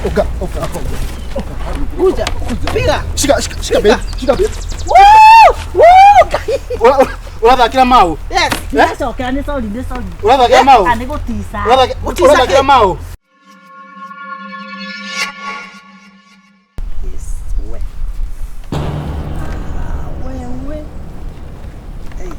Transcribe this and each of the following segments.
Uka, uka, uka. Kuja. Piga. Shika, shika, shika babe. Shika babe. Woo! Woo! Ngai. Urathakira mau. Yes. Ndacokera nĩ sorry, nĩ sorry. Urathakira mau. Ah, nĩ gũtica. Gũtica Urathakira kĩ? mau. Yes, we. Ah, wewe. Hey.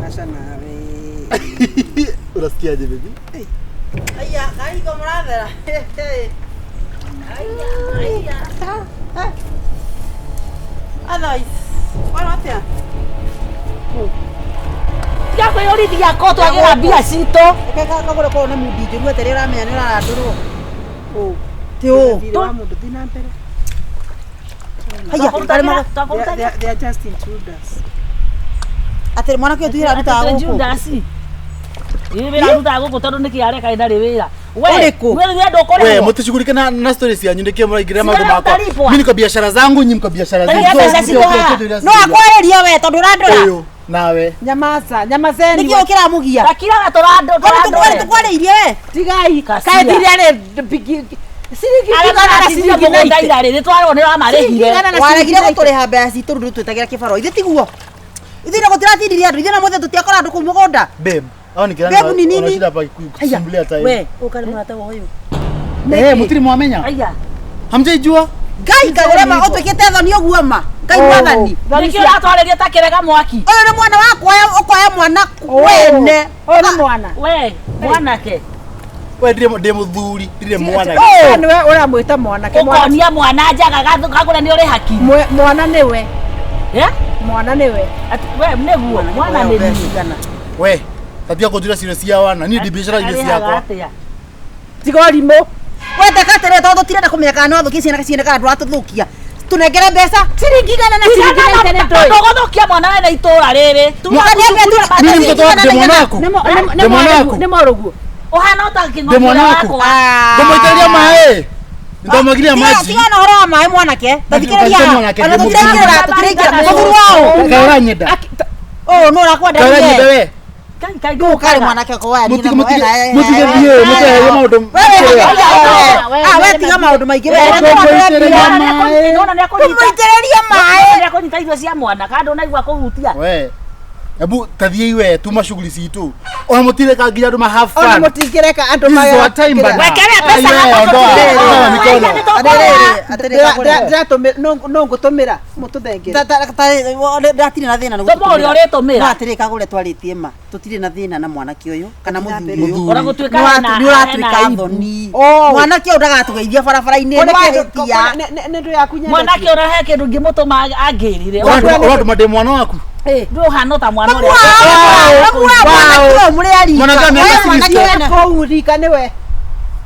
Aca nawe. Unasikiaje baby? Aya, kaiko mũrathera. Aya, aya. Otherwise, wona atĩa? Tiga kwĩyũrithia ko twagĩra mbia citũ. Reke kagũre korwo na mundi njũru atĩrĩ ũramenya nĩ ũrarandũrwo. Ti ũũ. Thirĩ wa mũndũ thiĩ na mbere. Haya, Twakũrutagĩra- arĩ twakũrutagĩra- They are just intruders. atĩrĩ mwanake ũyũ tuire arutaga Atĩ gũkũ. Judas. Ĩ wĩra arutaga gũkũ tondũ nĩkĩ areka ĩndarĩ wĩra. We, Ũrĩkũ? we rĩrĩa We, ndũkũrĩhwo. mtishughulike na stories yanyu ndikie mraingiria maundu Sigara makwa. utalipwa. Mimi niko biashara zangu, nyinyi mko biashara Tani zenu. mbeca citũ haha. No akwarĩria we tondũ ũrandora. Ũyũ nawe. Nyamaza, nyamazeni. Nĩkĩ ũkĩramũgia? Gakiraga tũrandũ Kwani tũrandũ. tũkwarĩirie we? Tigai. Kacia. Kaĩ thirĩ arĩ bigi ciringi Arĩa igana na maratinire ciringi mũgũnda 90. ira rĩ, nĩ twarwo nĩ wamarĩhire. Ciringi igana na Waregire ciringi gũtũrĩha mbeca citũ rĩu twĩtagĩra kĩbarũa. Ithuĩ tiguo. Ithuĩ na gũtiratindirie andũ, ithuĩ na mũthĩ tũtiakora andũ kũu mũgũnda. Babe, hao ni kirana. Babe ni nini? Wanashinda hapa kusumbulia time. We, ũka nĩ mũrata wa ũyũ. Eh, mutiri mwamenya? Aya. Hamjaijua? Ngai kagũre ma ũtuĩkĩte thoni ũguo ma. Ngai mwathani. Nĩkĩ ũratwarĩria ta kĩrega mwaki? Ũyũ nĩ mwana wakwa ũkoya mwana wene. Ũyũ nĩ mwana. We, mwanake. We ndire ndi muthuri, ndire mwana. Ũyũ nĩwe ũramwĩta mwanake. Mwana- Ũkonia mwana njaga kagũre nĩ ũrĩ haki. Mwana nĩwe. Eh? Mwana nĩwe. Ati- We nĩguo, mwana nĩ niĩ. We, tabia kũnjĩra ciira cia wana, niĩ ndi biacara iria Arĩhaga ciakwa. atĩa? Tiga ũrimũ. We teka atĩrĩ tondũ tũtirenda kũmenya kana no athũkie ciana ciene kana ndũratũthũkia. Tũnengere mbeca. Ciringi igana na ciringi 90 nĩ ndũĩ. Tũgũthũkia mwana wene itũra rĩrĩ. Mimi ni mtoto wako, ndi mwana wako. Nĩ mo- Ndi mwana waku. nĩ morũguo. Ũhana ota Ndi kĩng'oki mwana waku. wakwa. Ndamũitĩrĩria maĩ. Ndamwagiria Tiga maji. tiga na ũhoro wa maĩ mwanake. Tathikĩrĩria. Tiga mwanake, Ona ndi tũtiraingĩra tũtiraingĩra. Mũthuri wa ũũ. Kaĩ ũranyenda? Ũũ nũ ũrakwenda Kaĩ ũranyenda niĩ? we? Kai, kai, Nũ ũkarĩ mwanake ũkoya niĩ Mũtige na mũtige we- mũtige thiĩ, mũteherie maũndũ. Ah, we tiga maũndũ maingĩ. We Ndamũitĩrĩria maĩ. Nona nĩ akũnyita. Kũmũitĩrĩria maĩ. Nĩ akũnyita irio cia mwana kana ndũnaigua kũhutia. We. Ebu tathiĩ we tuma shughuli citũ. Ona mũtireka nginya andũ ma have Ona fun. mũtingĩreka andũ This is our time bana. Wekere mbeca Aye, hapa ondoa, tũtirĩ. ondoa mikono. Aya, nĩ tũkũrĩha. Atĩrĩrĩ, atĩrĩrĩ, Ndĩratũmĩra no ngũtũmĩra mũtũthengere. ndatirĩ na thĩna nĩ Tũma ũrĩa ũrĩtũmĩra. No atĩrĩ kagũre twarĩtie ma tũtirĩ na thĩna na mwanake ũyũ kana mũthuri ũyũ Mũthuri. Ona gũtuĩka nĩ ũratuĩka thoni Oh. mwanake ũyũ ndagatũgeithia barabara-inĩ nĩ wahĩtia Nĩ ndũ yaku nyendetie. Mwanake ũrĩa he kĩndũ ingĩmũtũma angĩrire. Ũratũma ndĩ mwana waku. Ndũ ũhana ota mwana ũrĩa. mwanake ũyũ mũrĩ arika Mwanake wa mĩaka Oya, mwanake 60. ũyũ Kũu rika nĩwe.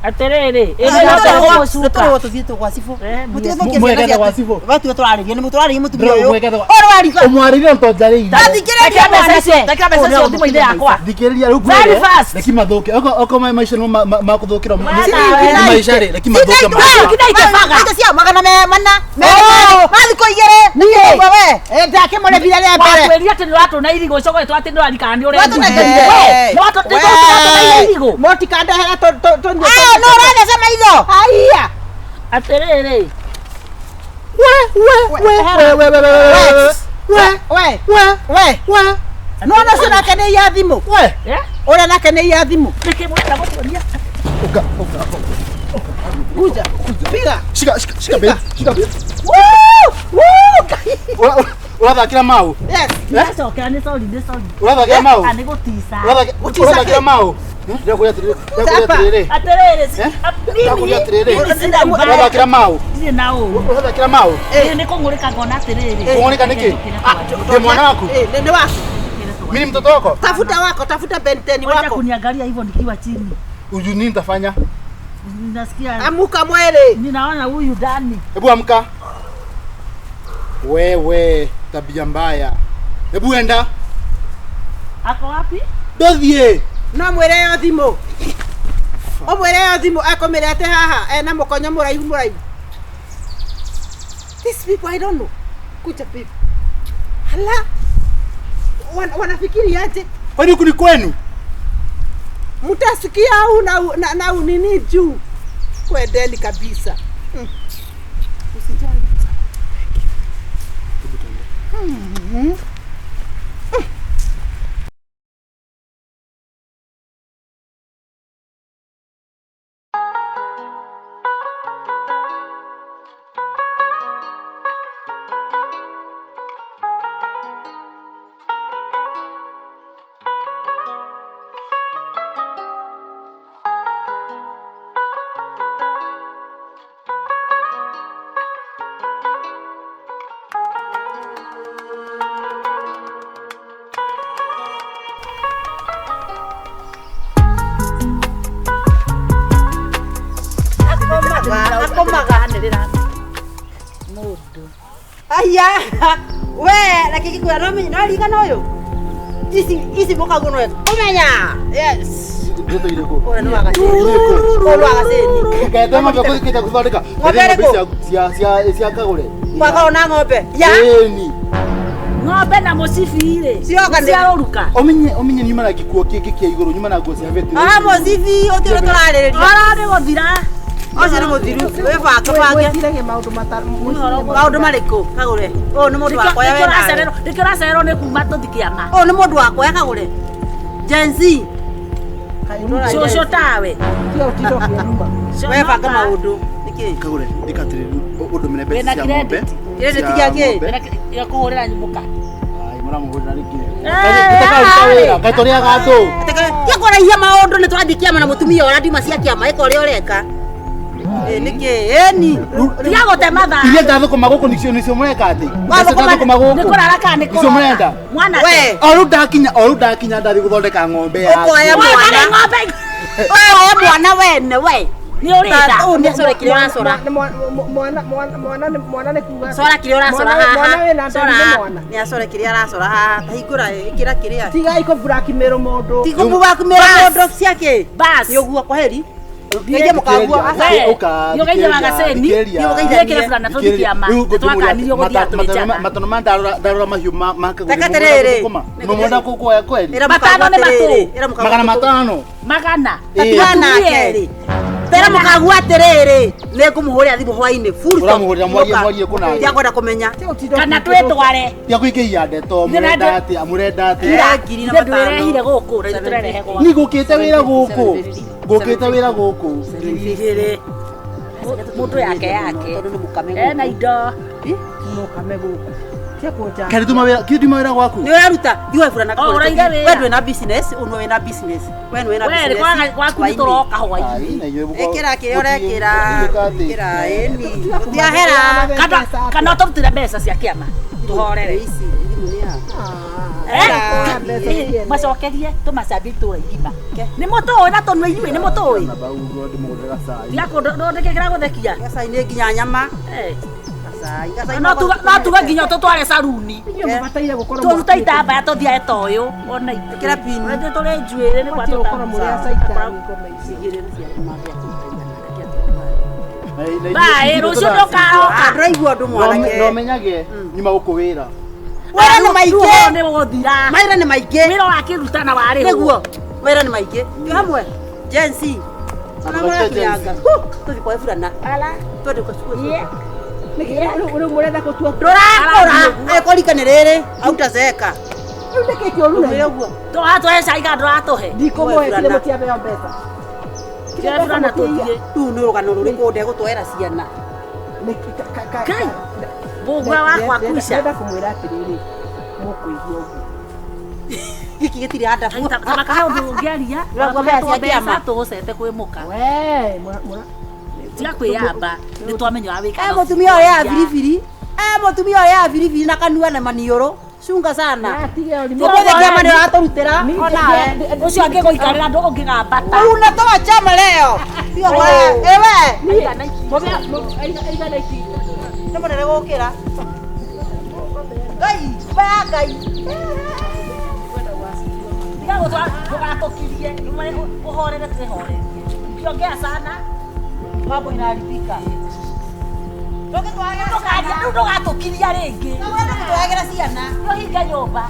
Atĩrĩrĩ, ĩrĩ no tũgũcuka. tũrũo tũthiĩte gwa cibũ Eh, mũtigũthũkie Mwekete ciana gwa ciaku cibũ. watuo tũrarĩria nĩ mũtũrarĩria mũtumia ũyũ Mwekete gwa- ũyũ warika Ũmwarĩrie ntonjarĩirie. tathikĩrĩria Rekera mbeca icio, mwanake rekera mbeca icio thimũ-inĩ yakwa. Thikĩrĩria rĩu Very ngwĩre, fast. reki mathũke. Oko maica nĩmo makũthũkĩra. Ciringi Nĩ maica rĩ, reki mathũke Ciringi naite baga. Indo cia magana me mana mathikũ igĩrĩ Niĩ. Ũguo we Eh, ndakĩmũrĩhire rĩa mbere. Wakwĩrire atĩ nĩũratũna irigũ ũcoke ũgĩtwĩra atĩ nĩũrarikana nĩ Watũnengerire. ũrendirie. We, nĩwatũna irigũ. Mũtikandehera tũnyue. Ah, no ũratheca maitho Haiya. Atĩrĩrĩ, We, we, we, we, we, we, we, We. we, We. we, Nĩwona ũcio nake nĩ iya thimũ. we. eh, Ũrĩa nake nĩ iya thimũ. nĩkĩ mũrenda gũtuonia? Uka, uka, uka. Kuja. Piga. Shika, shika, shika babe, shika babe. Woo! Woo! Ngai. Urathakira mau. Yes. Ndacokera nĩ sorry, nĩ sorry. Urathakira mau. Ah, nĩ gũtica. Urathakira mau. Ndĩrakwĩra atĩrĩrĩ, ndĩrakwĩra atĩrĩrĩ. Atĩrĩrĩ, Eh? mimi Ndĩrakwĩra atĩrĩrĩ. mimi sina ubaya. Urathakira mau. Ndirĩ na ũũru. Urathakira mau. Niĩ nĩ kũng'ũrĩka ngona atĩrĩrĩ. Kũng'ũrĩka nĩkĩ? Ndĩ mwana waku. Eh, nĩ waku. Mimi ni mtoto wako. Tafuta wako, tafuta Benteni Wacha wako. kuniangalia hivyo nikiwa chini. Uju nini nitafanya? Nasikia Amuka mwere. ninaona huyu ndani. Hebu amka. Wewe tabia mbaya. Hebu enda. Ako wapi? Ndothie. No mwĩre yo thimũ. Ũmwĩre yo thimũ ekũmĩrete haha ena mũkonyo mũraihu mũraihu. These people I don't know. Kuja people. Hala. Wanafikiri aje? Kwani huku ni kwenu? Mtasikia au na, na, na unini juu. Kwendeni kabisa. Usijali. Aya, we reke ngĩkwĩra no menye no ririkana ũyũ ici ici mũkaguo no ũmenya yes Ndeto irĩkũ? Ũrĩa nĩ wagacĩni ũyũ nĩ wagacĩni Ngete ng'ombe kũthikĩte gũthondeka. Ng'ombe ĩrĩkũ? Cia cia cia kagũre. Kwakorwo na ng'ombe ya Ĩni. Ng'ombe na mũcibi rĩ. Cioka nĩ- Ciarũruka. Ũmenye ũmenye nyuma na gĩkuo kĩngĩ kĩa igũrũ nyuma na nguo cia beti. Ah, mũcibi ũcio ũrĩa tũrarĩrĩria Oro nĩ gũthira. Ũcio nĩ mũthiru wĩbange bange Mwĩciragie maũndũ maũndũ marĩkũ kagũre ũyũ nĩ mũndũ wakwa we nawe Nĩkĩo ũracererwo nĩ kuma tũthi kĩama. Ũyũ nĩ mũndũ wakwa kagũre Gen Z Cũcũ tawe. We banga maũndũ nĩkĩ Kagũre ndĩkatĩrĩri ũndũmĩre mbeca Wĩna cia ng'ombe. credit? Credit gĩa kĩ? Ya kũhũrĩra mũka. Ai mũramũhũrĩra rĩngĩ. Eh, Tũtakaruta wĩra, kaĩ tũrĩaga andũ. Tiga kũraihia maũndũ nĩ tũrathiĩ kĩama na mũtumia ũrĩa ndiuma cia kĩama ĩka ũrĩa ũreka nĩkĩ ĩni Tiga gũte mathaa. Iria ndathũkũma gũkũ nĩcio nĩcio mũreka atĩ. Wa Mbeca thũkũma- ndathũkũma gũkũ. Nĩ kũrara kana nĩ Nĩcio kũroka? mũrenda. Mwanake. We. O rĩu ndakinya o rĩu ndakinya ndathiĩ gũthondeka ng'ombe yaku. Ũkoya Woe mwana. karĩ ng'ombe. Oya mwana wene we Nĩ ũrĩnda. Ũũ nĩ acore kĩrĩa ũracora Mwana nĩ kuga cora kĩrĩa ũracora Mwana- mwana haha wĩna nda cora nĩ mwana. nĩ acore kĩrĩa aracora haha ta hingũra ĩkĩra kĩrĩa Tigai kũ blackmail mũndũ. Tikũmũbakumĩra mũndũ ciake Bas. nĩ ũguo kwaheri ngeje mũkaguo aca We, Ũka, nĩ ũgeithia wagacĩni. thikĩrĩria. Nĩ Nĩ burana tũthiĩ kĩama. Rĩu ngũkĩmũria Twakanirio gũthiĩ mata- tũrĩ njaga. matano ma ndarora ndarora mahiũ ma ma kagũre. Reke atĩrĩrĩ. Mũmwenda kuoya kweri. Ĩra Matano mũkaguo nĩ atĩrĩrĩ matũ. ĩra mũkaguo Magana matano. Magana. Ĩĩ. Tatiga nake tera mũkaguo atĩrĩrĩ nĩ ngũmũhũrĩra thimũ hwainĩ full stop. Ũramũhũrĩra mwarie- mwarie kũna. Ndiakwenda kũmenya Kana twĩtware. Tiga kũingĩhia ndeto mũrenda atĩa mũrenda atĩa. Eh, ngiri na Ithe matano. ndwĩrehire gũkũ na ithuĩ tũrerehe gwaku. Ni ngũkĩte wĩra gũkũ. Ngũkĩte wĩra gũkũ. Igĩrĩ. Mũndũ yake yake. Tondũ nĩ mũkame Ena indo. Mũkame gũkũ. Tia kũnja. Kaĩ nduma wĩra kĩ nduma wĩra gwaku? nĩ ũraruta thiĩ burana O, ũraire wĩra. we ndwĩ na business ũyũ nĩwe wĩna business we nĩwe wĩna We business gwaku nĩ tũroka hwainĩ. Ai, na inyuĩ mũko- ĩkĩra kĩrĩa ũrekĩra mũgĩka atĩ? ĩkĩra ĩni gũtiahera Kana kana ũtũrutĩre mbeca cia kĩama. Tũhorere. ici thimũ nĩ ya Eh, macokerie tũmacambie itũra igima. Nĩ mũtũĩ na tũnua inyuĩ nĩ mũtũĩ. Na bau ũguo ndĩmũgũrĩre gacai. Tiga kũndũ kĩragũthekia. gacai nĩ nginya nyama Eh. gacai gacai No tuge no tuge nginya tũtware caruni. Inyuĩ mũbataire gũkorwo Tũrute itambaya tũthiae ta ũyũ ona ithuĩ. Ĩkĩra pin. Ona ithuĩ tũrĩ njuĩrĩ nĩ kwa Mũbatiĩ gũkorwo mũrĩ a caitani ngoma ici. Bae rũciũ ndũkaroka. Ndũraigua ũndũ mwanake No menyage nyuma gũkũ wĩra. wĩra nĩ maingĩ Nĩ gũthira. mawĩra nĩ maingĩ Wĩra wakĩruta na warĩhwo. nĩguo mawĩra nĩ maingĩ twĩ hamwe Gen Z ona Andũ aitũ Gen Z. mũrakinyanga tũthiĩ kwa burana twende kwa Yeah. Nĩkĩ rĩu mũrenda gũtua ndũrakũra angĩkorwo rika nĩ rĩrĩ autazeka Rĩu nĩkĩ kĩũru na ũmĩre ũguo Tũratũhe cai kana ndũratũhe. ndikũmũhe kile mũtiaheo mbeca. Kile Kĩrĩa burana tũthiĩ. rĩu nĩ rũgano rũrĩkũ ndegũtwera ciana Kai. Mũgua wakwa kuica. Ndenda kũmwĩra atĩrĩrĩ mũkũigua ũguo. Gĩkĩ gĩtirĩ handabu Tabaka hau ndũngĩaria. Ndũrakuo mbeca cia kĩama. Tũgũcete kwĩ mũka. We mũra Tiga kwĩyamba. Nĩ twamenya ũrĩa wĩkaga. e mũtumia ũrĩa ya biribiri e mũtumia ũrĩa ya biribiri na kanua na maniũrũ cunga sana atige ũrimũ. ũmũthĩ kĩama nĩ ũratũrutĩra onawe Ũcio angĩgũikarĩra ndũ ũngĩgambata. unatoa chama leo tiga kwa ewe Aigana ikinya. nĩ mũnene gũkĩra ngai baya ngai Tiga gũtwara ndũgatũkirie. Ũhorere twĩhorerie. Ukiongea sana mambo inaharibika. Ndũgĩtwagĩra Ndũkaria rĩu ndũgatũkiria rĩngĩ. Ndũgĩtwagĩra ciana. Ũhinge nyũmba.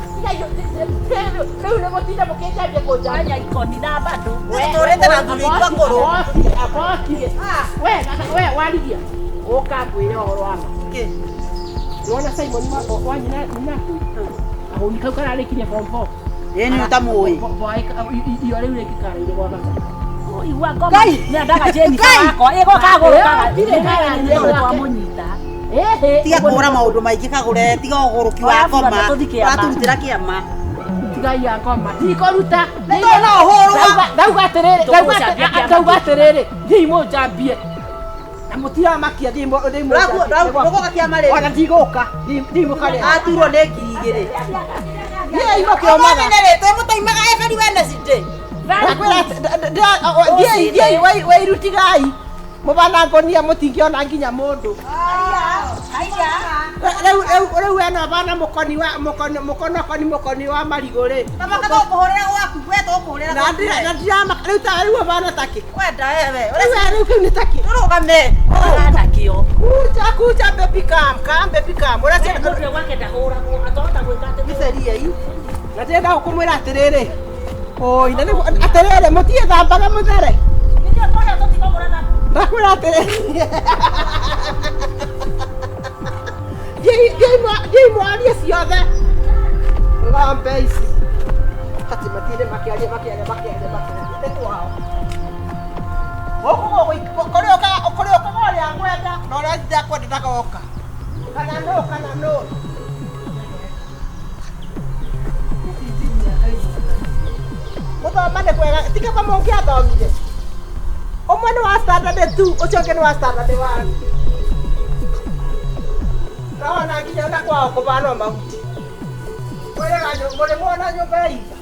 Rĩu nĩ mũtinda mũkĩnjambia kũnjambia. Anya ikoni na bado. Tũtũrĩte na athuri aitũ akũrũ. Akokire. We, we warigia. Ũka ngwĩre ũhoro wa ma. Kĩ? Nĩwona Simon wa nyina nyina. Kahũni kau kararĩkirie form 4. Ĩĩ nĩ ũtamũĩ. Iyo rĩu rĩngĩ karaire gwa baba. Igua ngoma. Nĩendaga Jennifer wakwa. Ĩgo kagũrũkaga. Twamũnyita. Ĩhĩ. Tiga kũhũra maũndũ maingĩ kagũre, tiga ũgũrũki wa ngoma. Ũratũrutĩra kĩama. Tigai ya ngoma. Ndikũruta. Nĩ tondũ no ũhũrwo. Ndauga atĩrĩrĩ, ndauga atĩrĩrĩ, thiĩi mũnjambie. Na mũtiramakia thiĩi mũnjambie. Ndũgũka kĩama rĩngĩ. Ona ndigũka. Thiĩi mũkarĩa. Aturwo nĩ 2,000. Thiĩi mũkĩomaga. Ũmũthĩ nĩ rĩ twĩ mũtaimaga every Wednesday. Ndakwĩra thiĩi wĩirutigai. Mũbana ngonia mũtingĩona nginya mũndũ. Haiya. Rĩu eno bana mũkoni wa mũkoni mũkonokoni mũkoni wa marigũ rĩ. Baba tũkũhũrĩra gwaku, we tũkũhũrĩra Na gwaku. ndira na ndirama rĩu ta rĩu bana takĩ. Wenda wewe. Rĩu rĩu kĩu nĩ takĩ. Tũrũgame. Nakĩo. Kuja kuja baby come come baby come. Ũracia Mũndũ gwake ndahũragwo. Atahota gwĩka atĩ. Mĩceria-i. na ndĩrenda gũkũmwĩra atĩrĩrĩ. Oi, na nĩguo atĩrĩrĩ mũtiĩthambaga mũthere. Ithuĩ kũrĩa tũtikũgũraga. Ndakwĩra atĩrĩrĩ. Thiĩi mwarie ciothe. Ng'ombe ici. Atĩ matinde makĩaria makĩaria makĩaria makĩaria. Nĩ kwao. Gũkũ kũrĩ ũkaga kũrĩ ũkaga ũrĩa ngwenda na ũrĩa itakwenda ndagoka. Kana nũ kana nũ. Gũthoma nĩ kwega ti kaba mũngĩathomire. Ũmwe nĩ wa standard 2 ũcio ũngĩ nĩ wa standard 1. Ndona nginya ona kwao kũbana o mahuti. Mũrĩ mwona nyũmba ya itha.